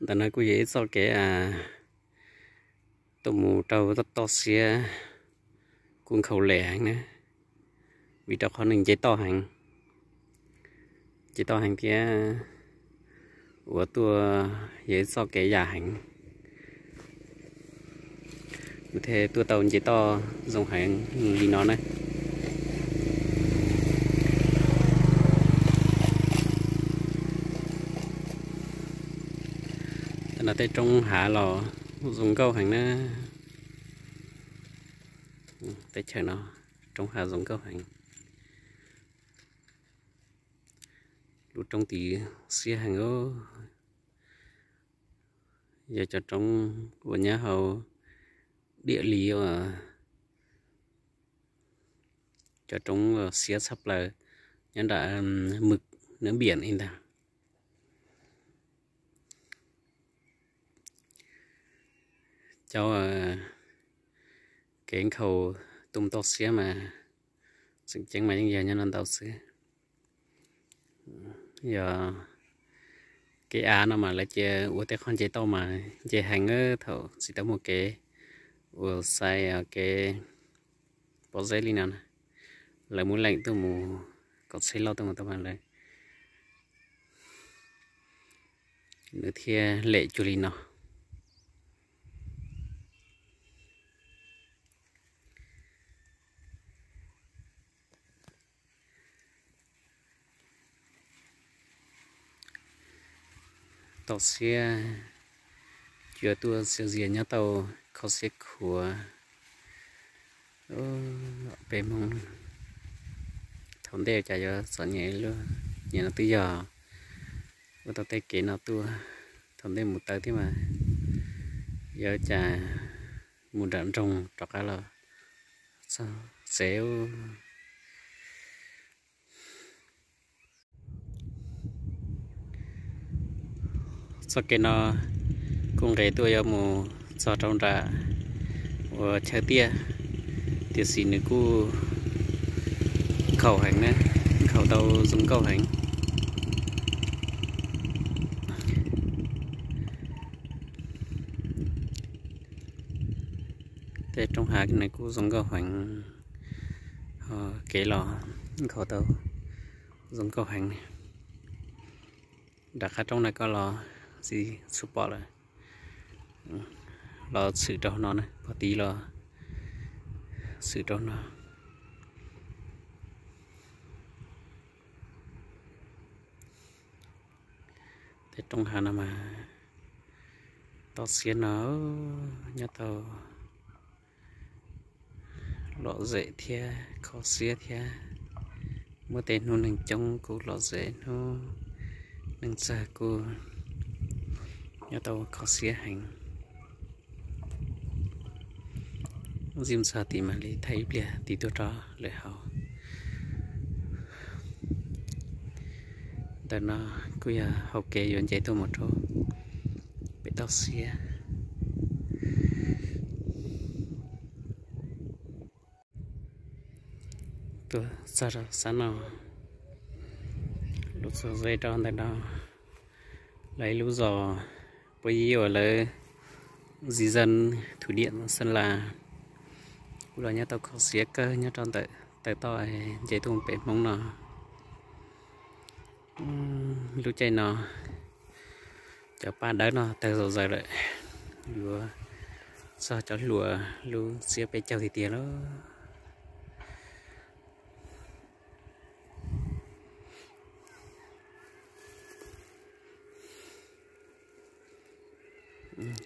Ntawm no kuj yog ib txoj kev tuaj mus rau toj xiab kuj nkhaus lem heev na, vim rau qhov nws nce toj heev, nce toj heev thiab uas tuaj yog ib txoj kev yam heev, thiaj tuaj tau nce toj zoo heev li no na. Tam no tej roob hav los zoo nkauj heev na. Teb chaws no roob hav zoo nkauj heev. Lub roob tid xiab heev, yog cov roob uas nyob hauv diam li uas cov roob xiab tshaj plaws nyob nram mws nab npiam li ntag. Cov kev nkhaus tuaj mus toj xiab mas tseem ceeb mas yeej yog nyob no ntau xwb. Yog kev av no mas lawv cia ua tej qhov nce toj mas nce heev thaum tsis tau muaj kev ua xais kev pov zeb li no na. Lawv muab leem tuaj mus kom txhij loj tuaj mus tau mas lawv nws thiaj lem cuag li no. Toj xiab, cua tuaj xiav zias nyob tau kho siab khuav. Peb Hmoob thaum ntej cas yuav txom nyem luaj, nyem no twb yog ua tau tej kev no tuaj. Thaum ntej mus taw thiab mas yuav cas mus nram nroog rov qab los txog tsev. Txoj kev no kuj nqes tuaj yuav mus txog rau nram uas chaw tiaj, tiam sis nws kuj nkhaus heev na, nkhaus tau zoo nkauj heev. Tej roob hav nws kuj zoo nkauj heev, kev los nkhaus tau zoo nkauj heev. Nram qab roob no koj los tsis tshua pom lawm, los tshwm rau no na, pog tid los tshwm rau no. Tej roob hav no mas toj xiab no nyob tau lom zem thiab kho siab thiab. Muaj tej hnub neeg coob kuj lom zem, hnub neeg tsawg kuj nyob tau kho siab heev. Zim txog tid mam li thaij ib pliag tid tuaj rau lawv haus. Ntawm no kuj yog hauv kev yuav nce tuaj mus rau pem toj siab. Tuaj txog rau sab no, lub txog ze rau ntawm no, lawv ib lub zos puab yib uas lawv di dân thử nghiệm Sơn La, kuj los nyob tau kho siab kawg nyob rau ntawm taw toj nce tuaj pem Hmoob no. Lub caij no cov paj dawb no tawg zom zaws lawm, yuav txog cov hluas lub xiab peb caug tiag tiag lawm.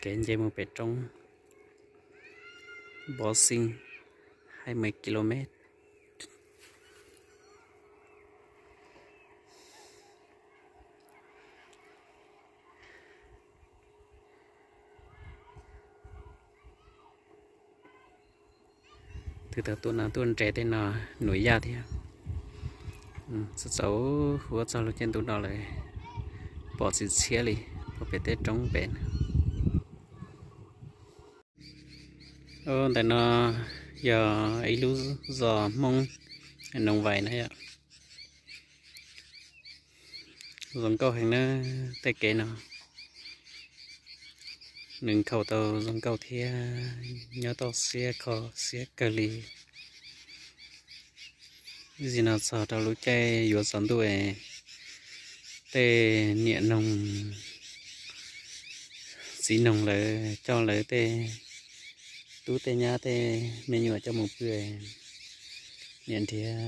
Kev nce mus pem roob Bó Xing, hai mươi ki lô mét. Tus tau tuaj no tuaj nres tej no nuam yaj thiab. Txaus txaus huab txog lub caij ntuj no lawm, pom txim txhiab li, pom pem tej roob pem. Ntawm no yog ib lub zos Hmoob Noo Vais na yom. Zoo nkauj heev na, tej kev no. Nws nkhaus tau zoo nkauj thiab nyob toj siab kho siab kawg li. Ib zim no txog rau lub caij yuav tsaus ntuj, tej niam noog txiv noog lawv coj lawv tej tub tej nyab tej me nyuam coj mus pw, niam nrhiav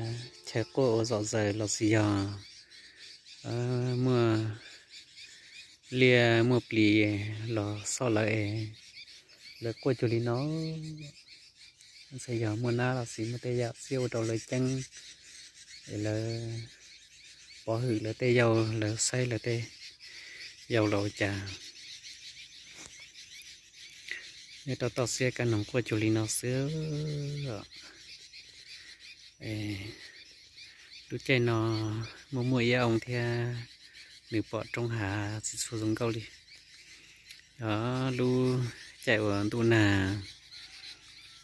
chaw quaj ua zom zaws los sis yog muaj liaj muaj plis los xauj lawv es lawv quaj cuag li no. Txhais yog muaj nab los sis muaj tej yam xiab ua rau lawv ceeb es lawv pov hwm lawv tej yau, lawv saib lawv tej yau los ua cas nyob rau toj siab kaj noog quaj cuag li no xwb. Lub caij no muaj muaj ib oo thiab, nws pom roob hav txiv txhua zoo nkauj li. Yog lub caij uas ntuj nag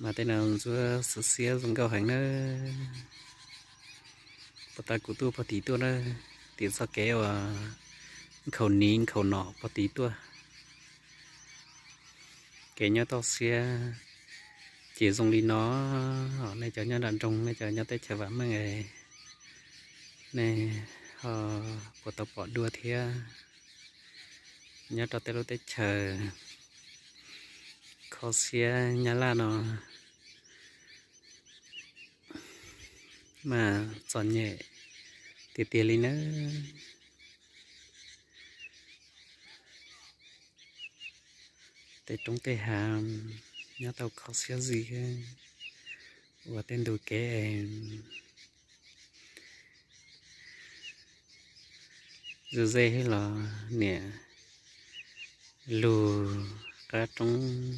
mas tej no ntxuab xiab xiab zoo nkauj heev na. Puag ta kuv tuaj pog tid tuaj na, tim txoj kev uas nkhaus niv nkhaus nom pog tid tuaj. Kev nyob toj siab ces zoo li no. Nej cov nyob nram nroog, nej cov nyob teb chaws vam meej es nej ho puas tau pom dua thiab. Nyob rau tej lub teb chaws kho siab nyab laj no mas txom nyem tiag tiag li nawb. Tej roob tej hav nyob tau kho siab zim ua tej ntug kev es zoo ze hib los niam lug qab roob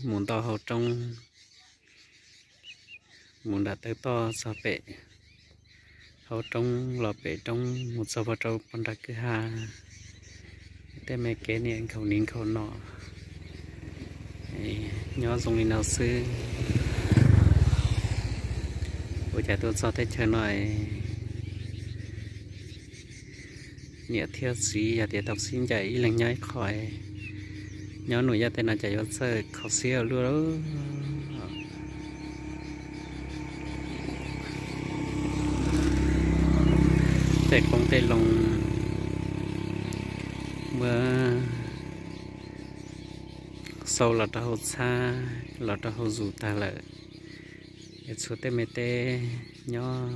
mus ntoj hauv roob, mus nram taw toj txog pem hauv roob los pem roob mus txog pog rau pog nram kwj ha. Tej me kev niam nkhaus niv nkhaus nom nyob zoo li no xwb. Ua cas tuaj txog teb chaws no niam thiab txiv yog tias tau sib ncaim ib leeg nyob ib qho, nyob num yaj tej no cas yuav txawj kho siab ua luaj. Tej qoob tej loo muab xau los rau hauv txhab los rau hauv zus tag lawm, es txhua tej me teb nyob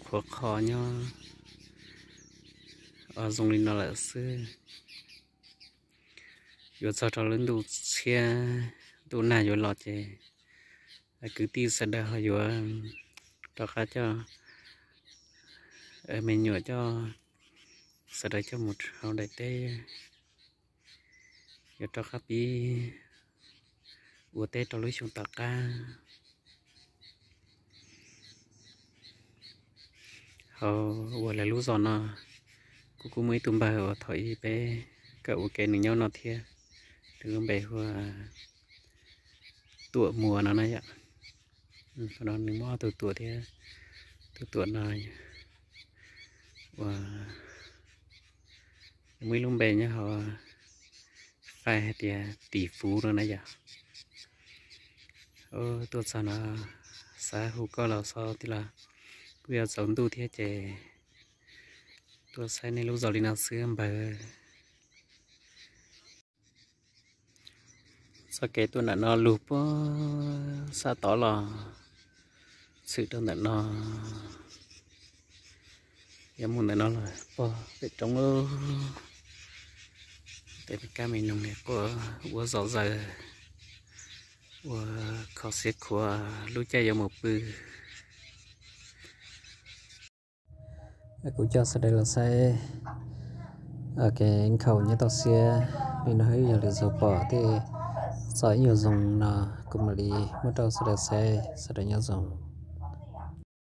qhuav qho nyob zoo li no lawm xwb. Yuav txog rau lub ntuj tshiab ntuj nag yuav los ces kwv tij sawv daws ho yuav rov qab coj me nyuam coj sawv daws coj mus hauv daim teb, yuav rov qab pib ua teb rau lub xyoo tom qab. Hauv uas lawv lub zos no kuj kuj muaj ib tug npawg uas thaum ub peb kawm ua ke nws nyob no thiab, nws lub npe hu ua Tuam Muas no na yom. Nws muaj ob tug tuam thiab, tus tuam no uas nws muaj ib lub npe nyob hauv fai hais tias Tim Fuv no na yom. Tuaj txog no xav hu koj los xyov tij laug, kuj yuav tsaus ntuj thiab ces tuaj saib nej lub zos li no xwb npawg. Txoj kev tuaj ntawm no lug puag sab tod los txhwm rau ntawm no, yuav mus ntawm no los pog pem roob lawm. Tej me kab me noog niag quaj ua zom zaws, ua kho siab khuav lub caij yuav mus pw. Kuv coj sawv daws los saib kev nkhaus nyob toj siab li no, yog lwm zaus pom tej txoj ib nyuag zoo no kuv mam li muab rau sawv daws saib. Sawv daws nyob zoo.